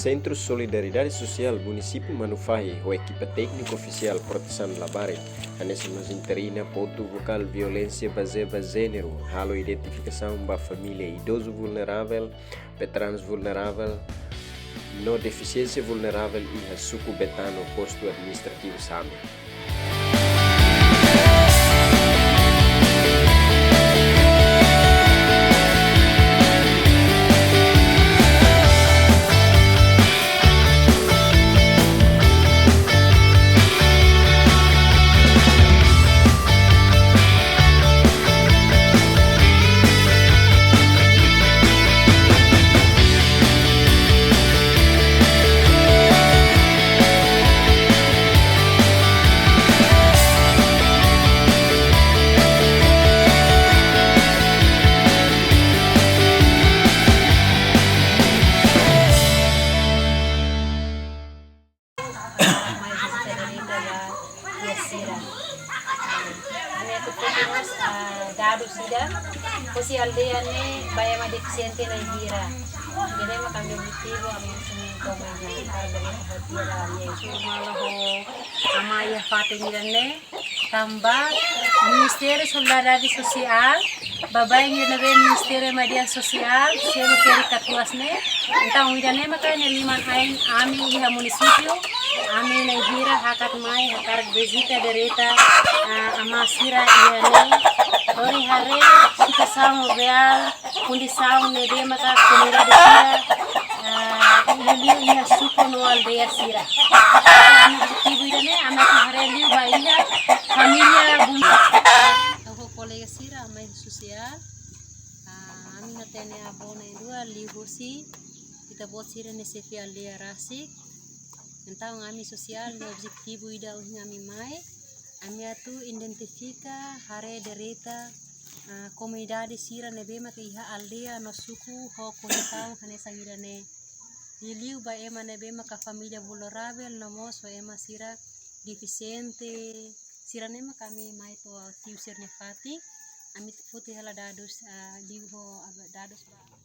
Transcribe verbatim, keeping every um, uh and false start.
Sentru Solidariedade Sosiál Munisípiu Manufahi ho ekipa tékniku ofisiál Protesaun Labarik, hanesan mós interna pontu fokál violénsia bazeia ba jéneru, halo identifikasaun ba família idozu vulneravel, veteranus vulneravel, no defisiénsia vulneravel iha suku Betano, postu administrativu Same. Mai vizita direta ba iha sira. Ami atu foti mós, ah, dadus ida husi aldeia ne'e ba ema defisiente na'in hira. Jadi ema kami objetivu ami sini toma ini para beri perhatian ami. Suru malu ho ama iha fatin ida-ne'e. Tanba Ministériu Solidariedade Sosiál, baibain ida ne'ebé Ministériu Media Sosiál, selu keri katuas ne'e. Entaun, ida-ne'e maka ne'e liman ain ami iha munisípiu, ami na'in hira hakat mai, hakarak vizita direta, ah, ama sira iha ne'e. Lori haree situasaun reál, kondisaun ne'ebé maka komunidade sira, ah, liuliu iha suku no aldeia sira. Ami objetivu ida-ne'e, ami atu haree liu ba iha família bun. Ha'u ho kolega sira, mai sosiál, ah, ami hatene avó na'in-rua liuhusi ita-boot sira-nia xefe aldeia rasik. Entaun ami sosiál nia objetivu ida ohin ami mai, ami atu identifika, haree direta, ah, komunidade sira ne'ebé maka iha aldeia no suku ho kondisaun hanesan ida-ne'e. Liuliu ba ema ne'ebé maka família vulneravel no mós ho ema sira defisiente, sira-ne'e maka ami mai to'o tiu sira-nia fatin, ami foti hela dadus, ah, liu ho, ah, dadus ba.